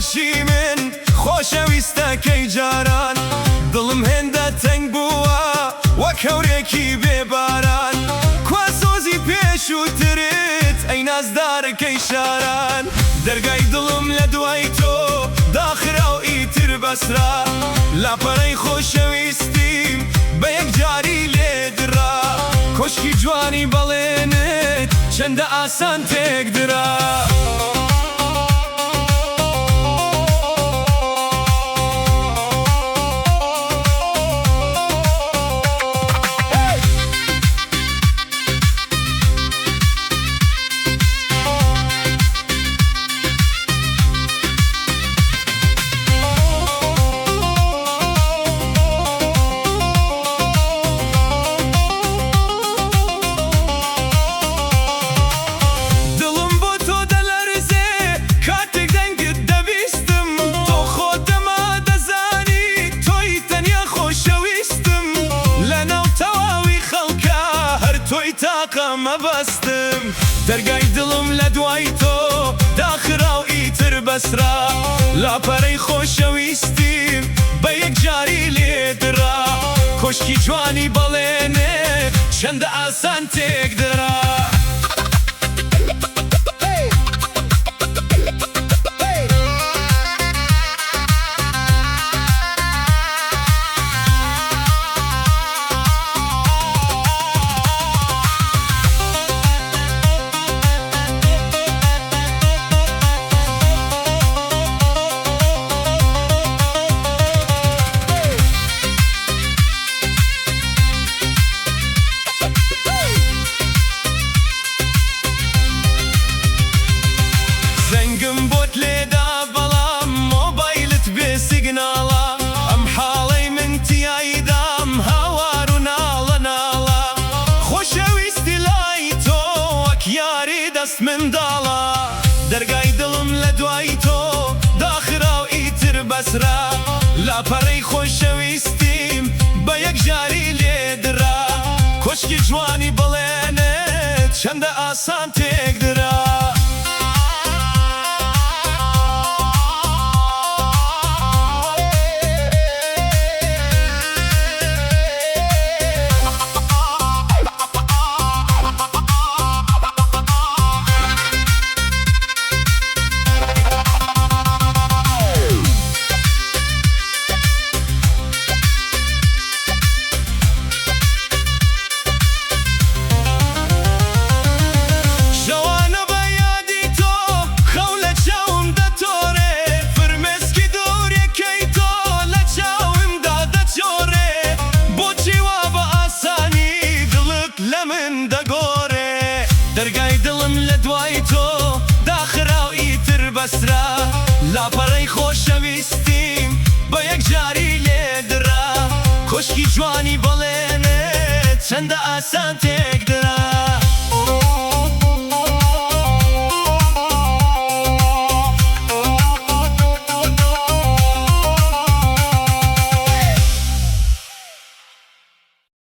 خۆشی من خۆشەویستەکەی جاران دڵم هێندە تەنگ بووە وەک هەورێکی بێ باران کوا سۆزی پێشووترت ئەی نازدارەکەی شاران دەرگای دڵم لە دوای تۆ داخرا و ئیتر بەسرا لاپەڕەی خۆشەویستیم بە یەکجاری لێدرا کۆشکی جوانی بەڵێنت چەندە ئاسان تێکدرا. دڵم بۆ تۆ دەلەرزێ کاتێک دەنگت دەبیستم تۆ خۆت دەما دەزانی تۆی تەنیا خۆشەویستم لەناو تەواوی خەڵکا هەر تۆی تاقە مەبەستم دەرگای دڵم لە دوای تۆ داخرا و ئیتر بەسرا لاپەرەی خۆشەویستیم بە یەکجاری لێدرا کۆشکی جوانی بەڵێنێ چەندە ئاسان تێکدرا. زەنگم بۆت لێدا بەڵام مۆبایلت بێ سیگناڵە ئەم حاڵەی من تیایدام هاوار و ناڵە ناڵە خۆشەویستی لای تۆ وەک یاری دەست منداڵە دەرگای دڵم لە دوای تۆ داخرا و ئیتر بەسرا لاپەڕەی خۆشەویستیم بە یەکجاری لێدرا کۆشکی جوانی بەڵێنت چەندە ئاسان تێکدرا. شەوانە بە یادی تۆ خەو لە چاوم دەتۆرێ فرمێسکی دوورێکەی تۆ لە چاومدا دەچۆرێ بۆچی وا بە ئاسانی دڵت لە من دەگۆرێ دەرگای دڵم لە دوای تۆ داخرا و ئیتر بەسرا لاپەڕەی خۆشەویستیم بە یەکجاری لێدرا کۆشکی جوانی بەڵێنت چەندە ئاسان تێکدرا.